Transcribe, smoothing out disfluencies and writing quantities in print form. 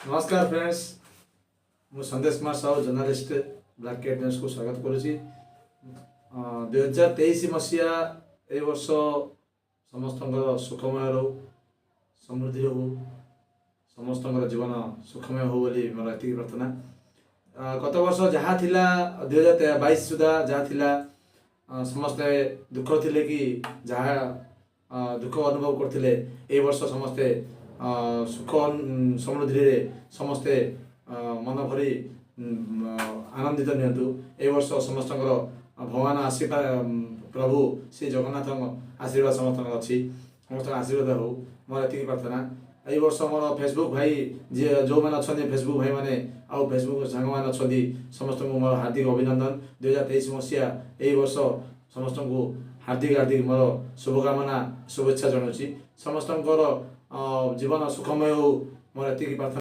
ନମସ୍କାର ଫ୍ରେଣ୍ଡସ୍, ମୁଁ Sandesh Kumar Sahu, journalist, black cat ନ୍ୟୁଜ୍କୁ ସ୍ୱାଗତ କରୁଛି। 2023 ମସିହା ଏ ବର୍ଷ ସମସ୍ତଙ୍କର ସୁଖମୟ ରହୁ, ସମୃଦ୍ଧି ରହୁ, ସମସ୍ତଙ୍କର ଜୀବନ ସୁଖମୟ ହଉ ବୋଲି ମୋର ଏତିକି ପ୍ରାର୍ଥନା। ଗତ ବର୍ଷ ଯାହା ଥିଲା, 2022 ସୁଦ୍ଧା ଯାହା ଥିଲା, ସମସ୍ତେ ଦୁଃଖ ଥିଲେ କି ଯାହା ଦୁଃଖ ଅନୁଭବ କରୁଥିଲେ, ଏଇ ବର୍ଷ ସମସ୍ତେ ସୁଖ ସମୃଦ୍ଧିରେ ସମସ୍ତେ ମନ ଭରି ଆନନ୍ଦିତ ନିଅନ୍ତୁ। ଏ ବର୍ଷ ସମସ୍ତଙ୍କର ଭଗବାନ ଆଶୀର୍ବାଦ, ପ୍ରଭୁ ଶ୍ରୀ ଜଗନ୍ନାଥଙ୍କ ଆଶୀର୍ବାଦ ସମସ୍ତଙ୍କର ଅଛି, ସମସ୍ତଙ୍କ ଆଶୀର୍ବାଦ ହଉ, ମୋର ଏତିକି ପ୍ରାର୍ଥନା। ଏଇ ବର୍ଷ ମୋର ଫେସବୁକ୍ ଭାଇ ଯିଏ ଯେଉଁମାନେ ଅଛନ୍ତି, ଫେସବୁକ୍ ଭାଇମାନେ ଆଉ ଫେସବୁକ୍ ସାଙ୍ଗମାନେ ଅଛନ୍ତି, ସମସ୍ତଙ୍କୁ ମୋର ହାର୍ଦ୍ଦିକ ଅଭିନନ୍ଦନ। 2023 ମସିହା ଏଇ ବର୍ଷ ସମସ୍ତଙ୍କୁ ହାର୍ଦ୍ଦିକ ହାର୍ଦ୍ଦିକ ମୋର ଶୁଭକାମନା, ଶୁଭେଚ୍ଛା ଜଣାଉଛି। ସମସ୍ତଙ୍କର ଜୀବନ ସୁଖମୟ ହଉ, ମୋର ଏତିକି ପ୍ରାର୍ଥନା।